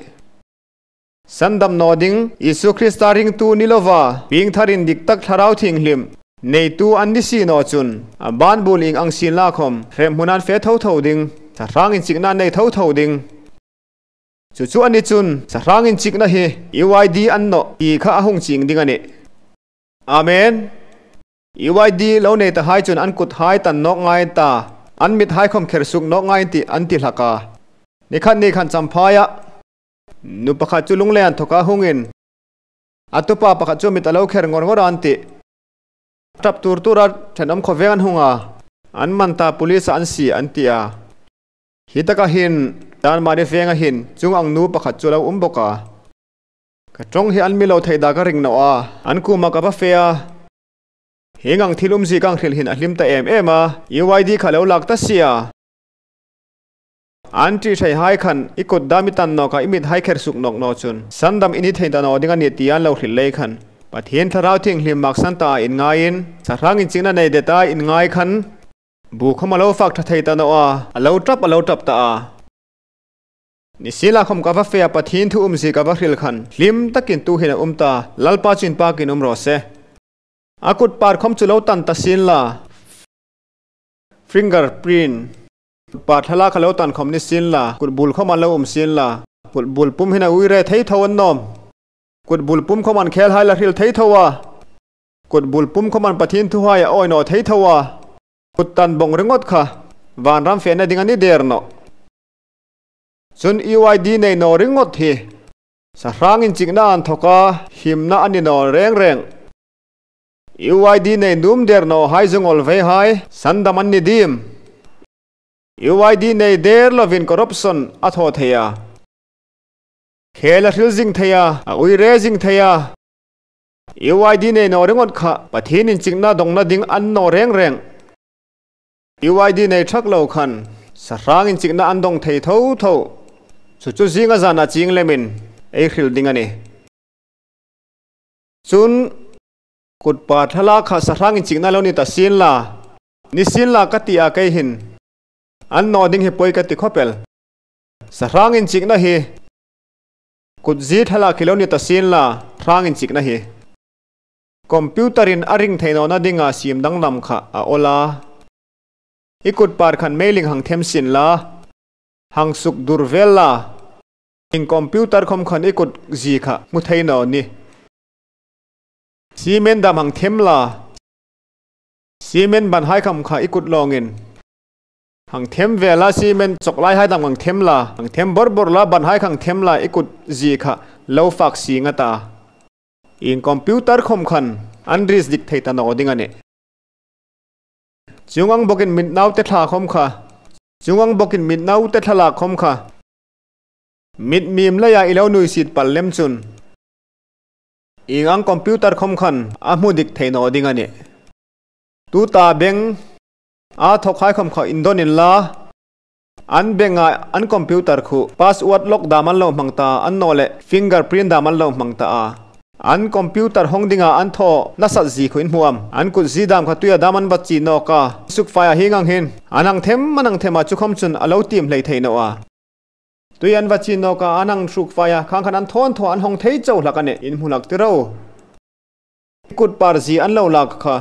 Sandam naw ding, Isu Krista ringtu ni lova, piengthar indik tak Thlarau Thienghlim neitu an ni si naw chun, a ban bul ieng ang sienlakhom, hremhmuna an fe tho tho ding, sahrang inchikna an nei tho tho ding. Chu chu a ni chun, sahrang inchikna hi U I D a ni nawh ti kha a hung chieng ding a nih. Amen. U I D lo nei tahai chun an kuthai tan nawk ngai an ta, an mithai khom kher suk nawk ngai an ti, an ti hlak a. Ni khat ni khan Champhaiah nu pakhat chu lunglien inthawka hungin, a tupa pakhat chu mit a lo kher ngawr ngawr a an tih. Ṭap tur tura ṭhenawm khawveng an hung a, an man ta, police-a an sie an ti a. Hi taka hin, Danmarkah veng a hin, chuong ang nu pakhat chu lo um bawk a. Ka ṭawng hi an mi lo thei da ka ring naw a, an kuoma ka va fe a. Hieng ang thil umzie ka hang hril hin a hlim ta em em a, U I D kha lo lak ta si a. An ṭi thei hai khan i kut dam i tan nawk a, i mit hai kher suk nawk naw chun sandam i ni thei ta naw ding a nih ti an lo hril lei khan, Pathien Thlarau Thienghlim maksan ta a inngaiin, sahrang inchikna nei det a inngai khan, bu khawm a lo fak ṭha thei ta naw a, a lo ṭap, a lo ṭap ta a. Nisienlakhawm ka va fe a, Pathien thu umzie ka va hril khan, hlim takin tuhin a um ta, Lalpa chu inpakin um raw se. A kut par khawm chu lo tan ta sien la. Fingerprint. Kut par thlalak a lo tan khawm ni sien la, kut bul khawm a lo um sien la. Kut bul pum hin a ui re thei tho a nawm. Kut bul pum khawm an khel hai la hril thei tho a. Kut bul pum khawm an Pathien thu hai a awi naw thei tho a. Kut tan bawng ringawt kha vanram fena ding a ni der nawh. Chun U I D nei naw ringawt hi sahrang inchikna an thawk a, himna a ni naw reng reng. U I D nei nuom der naw hai zungol ve hai sandam an ni dim. U I D nei der lovin corruption a thaw thei a. Khel a hril zing thei a, a ui re zing thei a. U I D nei naw ringawt kha Pathien inchikna dawngna ding a ni naw reng reng. U I D nei thak lo khan sahrang inchikna an dawng thei tho tho. Chu chu zinga zana chieng lemin ei hril ding a nih. Chun kut par thlalak kha sahrang inchikna lo ni ta sien la. Ni sien la ka ti a, kei hin a ni naw ding hi poi ka ti khawp el. Sahrang inchikna hi kut zie thlalak hi lo ni ta sien la, sahrang inchikna hi computer-in a ring thei nawna dinga siem danglam kha a awl a. I kut par khan meiling hang them sien la, hang suk dur vel la. Ieng computer khawm khan i kut zie kha hmu thei naw nih. Cement dam hang them la. Cement ban hai khawm kha i kut lawngin hang them vel a, cement chawk lai hai dam hang them la, hang them bor bor la, ban hai hang them la, i kut zie kha lo fak sing a ta. Ieng computer khawm khan an ris dik thei ta naw ding a nih. Chuong ang bawkin mit naute thla khawm kha, chuong ang bawkin mit naute thlalak khawm kha, mit mim leia i lo nuisiet pal lem chun, ieng ang computer khawm khan a hmu dik thei naw ding a nih. Tuta beng a thawk hai khawm kha indawn inla, an benga an computer khu password lock dam an lo hmang ta, annawleh fingerprint dam an lo hmang ta a. An computer hawng dinga an thaw nasat zie khu in hmu am? An kut zie dam kha tuia dam an va chie nawk a. Sukfaia hieng ang hin an hang them, an hang them a, chu khawm chun a lo tiem hlei thei naw a. Tui an va chie nawk a, an hang sukfaia, khang khan an thaw, an thaw, an hawng thei chau hlak a nih, in hmu hlak ti ro. I kut par zie an lo lak kha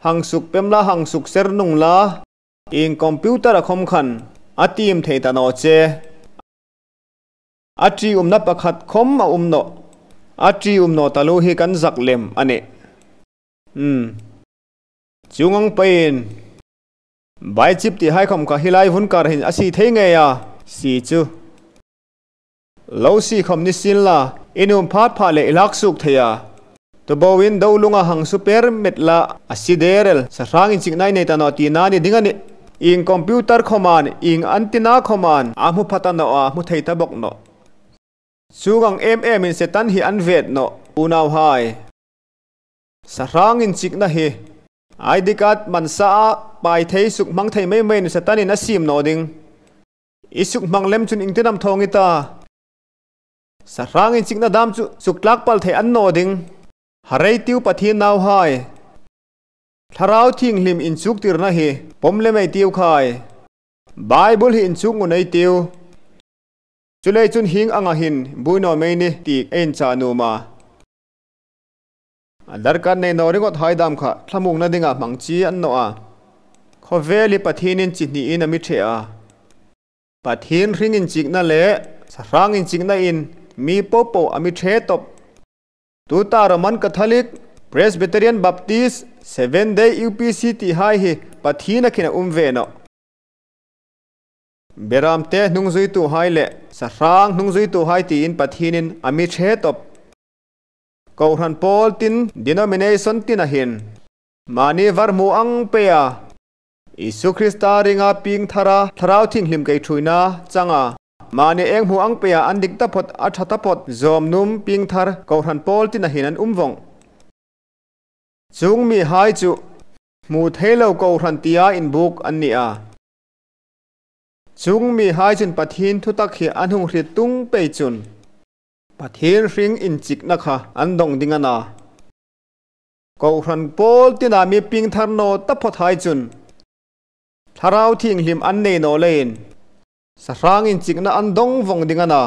hang suk pem la, hang suk ser nung la, ieng computer-a khawm khan a tiem thei ta naw che. A ṭiumna pakhat khawm a um nawh. A ṭium naw taluo hi kan zak lem a nih. Hmm. Chuong ang peiin, bai chip ti hai khawm kha hi lai vun kar hin a sie thei ngei a, sie chu. Lo sie khawm ni sien la, i nuom phat pha leh i lak suok thei a. Tuboin do lunga hang su per met la, a sie der el, sahrang inchikna i nei ta naw tina ni ding a nih. Ieng computer khawm an, ieng antenna khawm an, a hmu pha ta naw a, hmu thei ta bawk nawh. Chuong ang em emin Setan hi an vet nawh, unauhai. Sahrang inchikna hi I D card man sa a, pai thei, suk hmang thei mei meiin Setanin a siem naw ding. I suk hmang lem chun iengtin am thawng i ta? Sahrang inchikna dam chu suk tlak pal thei a ni naw ding. Harei tiu Pathien nauhai. Thlarau Thienghlim inchuktirna hi pawm lem ei tiu khai. Bible hi inchuk ngun ei tiu. Chuleiin chun hieng anga hin buoi naw mei ni ti ei inchah nuom a. A darkar nei naw ringawt hai dam kha thlamuongna dinga hmang chie a ni naw a. Khawvela Pathienin chi hniin a mi ṭhe a. Pathien hring inchikna le sahrang inchiknain mi popo a mi ṭhe tawp. Tuta Roman Catholic, Presbyterian, Baptist, Seventh Day, U P C ti hai hi Pathien a khin a um ve nawh. Beramte hnungzuituhai le sahrang hnungzuituhai tiin Pathienin a mi ṭhe tawp. Kohran pawl tin, denomination tina hin mani var hmu ang peia, Isu Krista ringa piengthara Thlarau Thienghlim kei ṭhuoina changa mani eng hmu ang peia an dik taphot, a ṭha taphot, zawm nuom piengthar kohran pawl tina hin an um vawng. Chuong mihai chu hmu thei lo kohran tia inbuk an ni a. Chuong mihai chun Pathien thutak hi an hung hriet tung pei chun Pathien hring inchikna kha an dawng ding a na. Kohran pawl tina mi piengthar naw taphawthai chun Thlarau Thienghlim an nei naw leiin sahrang inchikna an dawng vawng ding a na.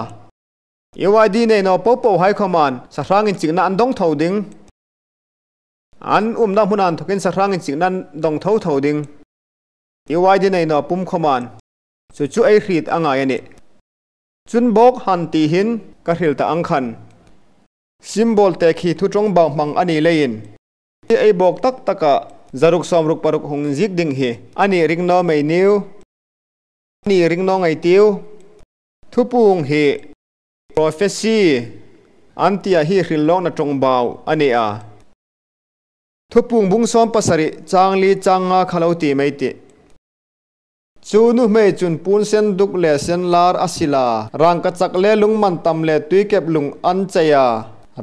U I D nei naw popohai khawmin sahrang inchikna an dawng tho ding. An umna hmun inthawkin sahrang inchikna an dawng tho tho ding. U I D nei naw pum khawmin. Chu chu ei hriet a ngai a nih. Chun bawk han ti hin ka hril ta ang khan, symbol tekhi thu ṭawngbau hmang a ni leiin, ei bawk tak taka zaruk sawmruk paruk hung ziek ding hi a ni ring naw mei niu. A ni ring naw ngei tiu. Thupuong hi prophecy an tia hi hril lawkna ṭawngbau a ni a. Thupuong bung sawm pasari chang li chang nga kha lo ti mei tih. Chu nuhmei chun puon sen duk le sen lar a sil a, rangkachak le lungman tam le tuikep lung an chei a,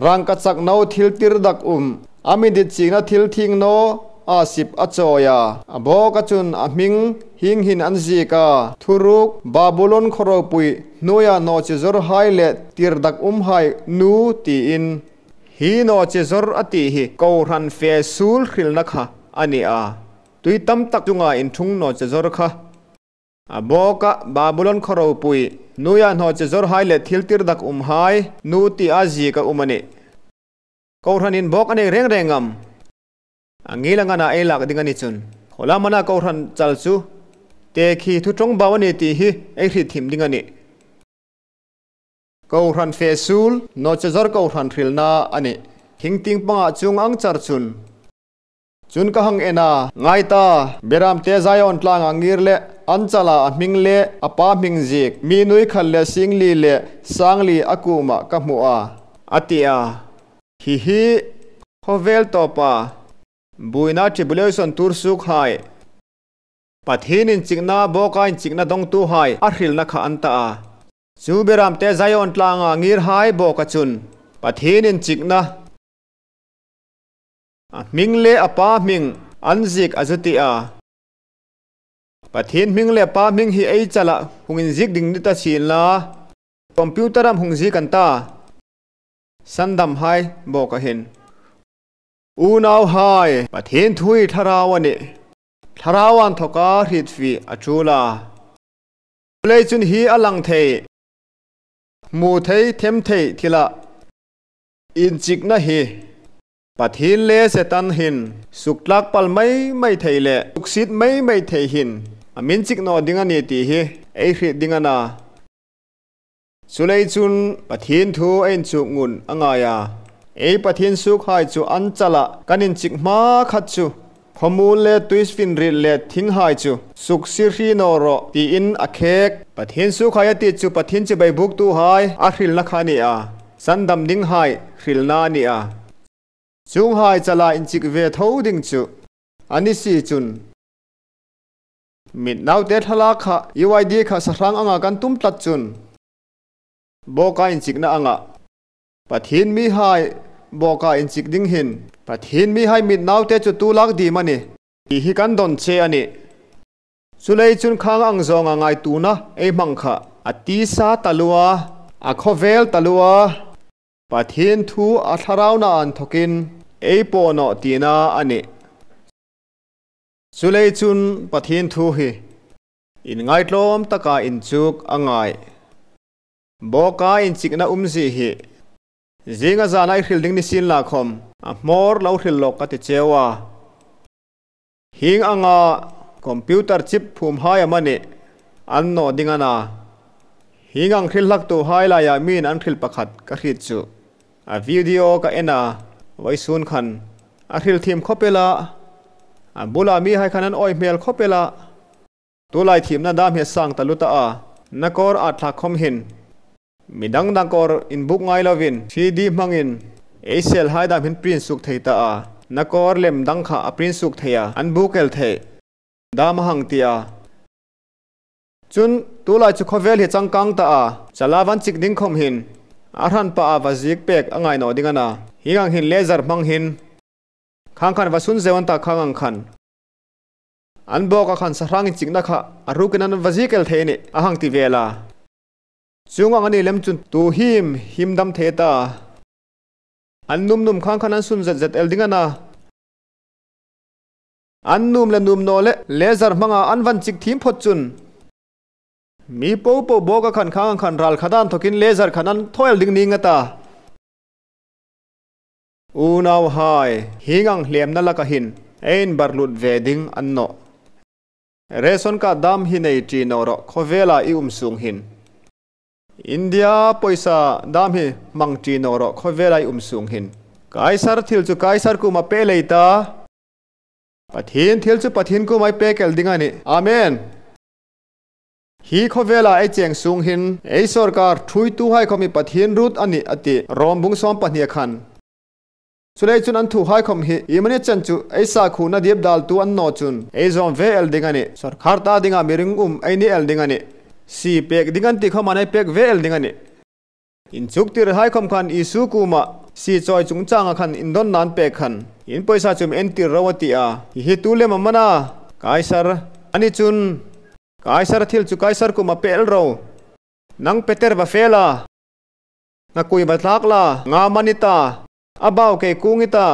rangkachak naw thil tir dak um, a mi dit chikna thil thieng naw a sip a chawi a. A bawka chun a hming hieng hin an ziek a, thuruk Babulon khaw ropui hnuoia naw chi zawrhai le tir dak umhai nu tiin. Hi naw chi zawr a ti hi kohran fe suol hrilna kha a ni a. Tui tam tak chunga inthung naw chi zawr kha. A bawka Babulon khaw ropui hnuoia naw chi zawrhai le thil tir dak umhai nu tia ziek a um a nih. Kohranin bawk a nei reng reng am? A ngiel anga ei lak ding a ni chun, khawlam ana kohran chal chu tekhi thu ṭawngbau a ni ti hi ei hriet thiem ding a nih. Kohran fe suol naw chi zawr kohran hrilna a nih. Hieng tieng panga chuong ang char chun. Chun ka hang en a, ngai ta, Beramte Zion tlanga ngir le an chala a hming le a pa hming ziek mi nuoi khat le singli le sangli a kuoma ka hmu a, a ti a. Hi hi khawvel tawpa buoina tribulation tuor suokhai, Pathien inchikna, bawka inchikna dawngtuhai a hrilna kha an ta a. Chu Beramte Zion tlanga ngirhai bawka chun Pathien inchikna, a hming le a pa hming an ziek a zu ti a. Pathien hming le pa hming hi ei chala hung inziek ding ni ta sien la, computer am hung ziek an ta. Sandamhai bawka hin, unauhai, Pathien thu hi thlarau a nih. Thlarau inthawka hriet fie a ṭul a. Chuleiin chun hi a lang thei, hmu thei, them thei thila inchikna hi Pathien le Setan hin suktlak pal mei mei thei le suksiet mei mei thei hin a mi inchik naw ding a ni ti hi ei hriet ding a na. Chuleiin chun Pathien thu ei inchuk ngun a ngai a. Ei Pathien suokhai chu an chala kan inchik hma khat chu khawmuol le tuifinriet le thinghai chu suksiet hri naw rawh tiin a khek. Pathien suokhai a ti chu Pathien chibai buktuhai a hrilna kha a ni a. Sandam dinghai hrilna a ni a. Chuonghai chala inchik ve tho ding chu a ni si chun, mit naute thlalak kha, U I D kha sahrang anga kan tum tlat chun, bawka inchikna anga Pathien mihai bawka inchik ding hin Pathien mihai mit naute chu tu lak ding am a nih ti hi kan dawn che a nih. Chuleiin chun khang ang zawnga ngaituona ei hmang kha a tisa taluo a, a khawvel taluo a, Pathien thu a thlarauna inthawkin ei paw naw tina a nih. Chuleiin chun Pathien thu hi inngaitlawm taka inchuk a ngai. Bawka inchikna umzie hi zinga zana ei hril ding ni sien la khawm a hmawr lo hril lawk ka ti cheu a. Hieng anga computer chip phumhai amanih an naw ding a na. Hieng ang hril hlaktuhai laia mi'n an hril pakhat ka hriet chu, a video ka en a, vawisun khan a hril thiem khawp el a, a bula mihai khan an awi hmel khawp el a. Tulai thiemna dam hi a sang taluo ta a, na kawr a thlak khawm hin midang dang kawr inbuk ngai lovin C D hmangin ei selhai dam hin print suok thei ta a, na kawr lem dang kha a print suok thei a, an buk el thei dam a hang ti a. Chun tulai chu khawvel hi changkang ta a, chala va inchik ding khawm hin a hranpa a va ziek pek a ngai naw ding a na. Hieng ang hin laser hmang hin khang khan va sun zeu an ta, khang ang khan. An bawka khan sahrang inchikna kha a rukin an va ziek el thei a nih, a hang ti vel a. Chuong ang a ni lem chun tu hi am him dam thei ta. An nuom nuom khang khan an sun zet zet el ding a na. An nuom le nuom naw le laser hmanga an va inchik thiem phot chun mi popo bawka khan khang ang khan ral khat an thokin laser khan an thaw el ding ning a ta. Unauhai, hieng ang hlemna laka hin ei inbar lut ve ding a ni nawh. Ration card dam hi nei ṭi naw rawh, khawvela i um sung hin. India pawisa dam hi hmang ṭi naw rawh, khawvela i um sung hin. Kaisar thil chu Kaisar kuoma pe lei ta. Pathien thil chu Pathien kuoma ei pek el ding a nih. Amen. Hi khawvela ei cheng sung hin ei sawrkar ṭhuoituhai khawm hi Pathien ruot a nih a ti, Rom bung sawm pahni khan. Chuleiin chun an thuhai khawm hi iemani chen chu ei sakhuona diepdaltu a ni naw chun ei zawm ve el ding a nih. Sawrkar ta dinga mi ringum ei ni el ding a nih. Si pek ding an ti khawma ei pek ve el ding a nih. Inchuktirhai khawm khan Isu kuoma si chawi chungchanga khan indonna an pek khan, in pawisa chu mi entir ro a ti a. Hi hi tu lem am a na? Kaisar a ni chun Kaisar thil chu Kaisar kuoma pe el ro. Nang Peter va fe la, ngakui va tlak la, nga man i ta, a bau kei kung i ta,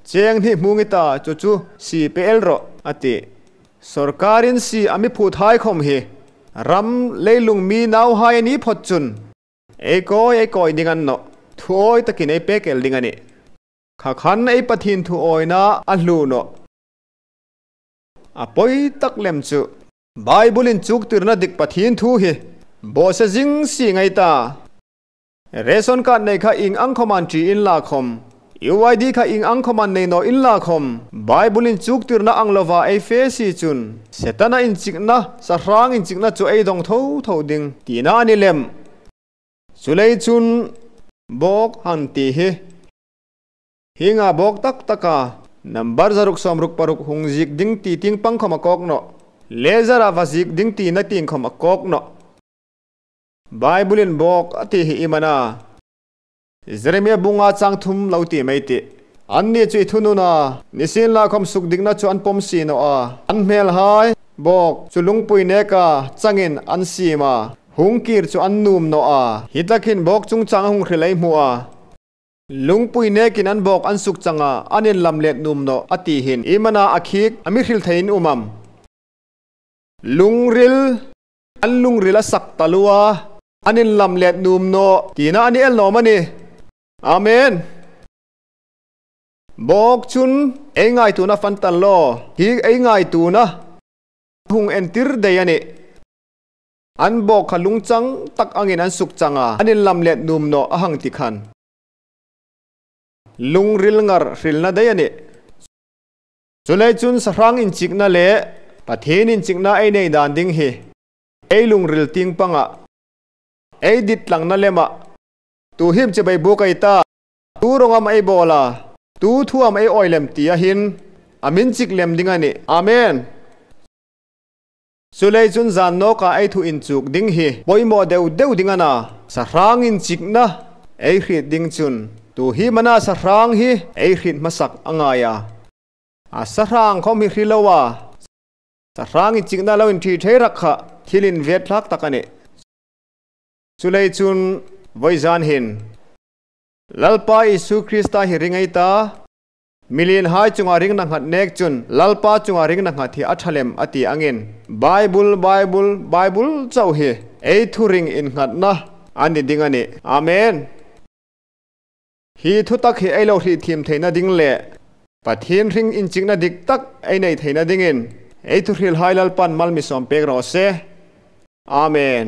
cheng hni hmung i ta, chu chu si pe el rawh, a ti. Sawrkarin si a mi phuthai khawm hi ram leilung mi nauhai a ni phot chun ei kawi, ei kawi ding a ni nawh. Thuawi takin ei pek el ding a nih. Kha khan ei Pathien thuawina a hlu nawh. A pawi tak lem chu Bible inchuktirna dik Pathien thu hi bawsiet zing si ngai ta. Ration card nei kha ieng ang khawma ṭi inla khawm, U I D kha ieng ang khawma nei naw inla khawm, Bible inchuktirna ang loa ei fe si chun Setana inchikna, sahrang inchikna chu ei dawng tho tho ding tina a ni lem. Chuleiin chun bawk han ti hi. Hienga bawk tak taka number zaruk sawmruk paruk hung ziek ding ti tieng pang khawm a kawk nawh. Laser-a va ziek ding tina tieng khawm a kawk nawh. Bible-in bawk a ti hi iem a na? Jeremia bung nga chang thum lo tiem ei tih. Anni chu i thunun a, nisienlakhawm sukdikna chu an pawm si naw a. An hmelhai bawk chu lungpui neka changin an siem a, hung kir chu an nuom naw a. Hi tak hin bawk chungchang a hung hril ei hmu a. Lungpui nekin an bawk an sukchang a, an inlamlet nuom naw a ti hin iem a na a khik a mi hril thei in um am? Lungril, an lungril a sak taluo a, an inlamlet nuom naw tina a ni el naw am a ni? Amen. Bawk chun ei ngaituona fan tal lo, hi ei ngaituona hung entir dai a nih. An bawk kha lungchang tak angin an sukchang a, an inlamlet nuom naw a hang ti khan. Lungril ngar hrilna dai a nih. Chuleiin chun sahrang inchikna le Pathien inchikna ei nei dan ding hi ei lungril tieng panga ei dit tlangna lema, tu hi am chibai buk ei ta, tu rawng am ei bawl a, tu thu am ei awi lem tia hin a mi inchik lem ding a nih. Amen. Chuleiin chun zan nawka ei thu inchuk ding hi poimaw deu deu ding a na. Sahrang inchikna ei hriet ding chun tu hi am a na, sahrang hi ei hriet hmasak a ngai a. A sahrang khawm hi hre lo a, sahrang inchikna lo inṭhi thei rak kha thil invetthlak tak a nih. Chuleiin chun vawizan hin Lalpa Isu Krista hi ring ei ta, milienhai chunga ringna nghat nek chun Lalpa chunga ringna nghat hi a ṭha lem a ti angin Bible, Bible, Bible chau hi ei thuring innghatna a ni ding a nih. Amen. Hi thutak hi ei lo hrietthiem theina ding le Pathien hring inchikna dik tak ei nei theina dingin ei thuhrilhai Lalpan mal mi sawm pek raw se. Amen.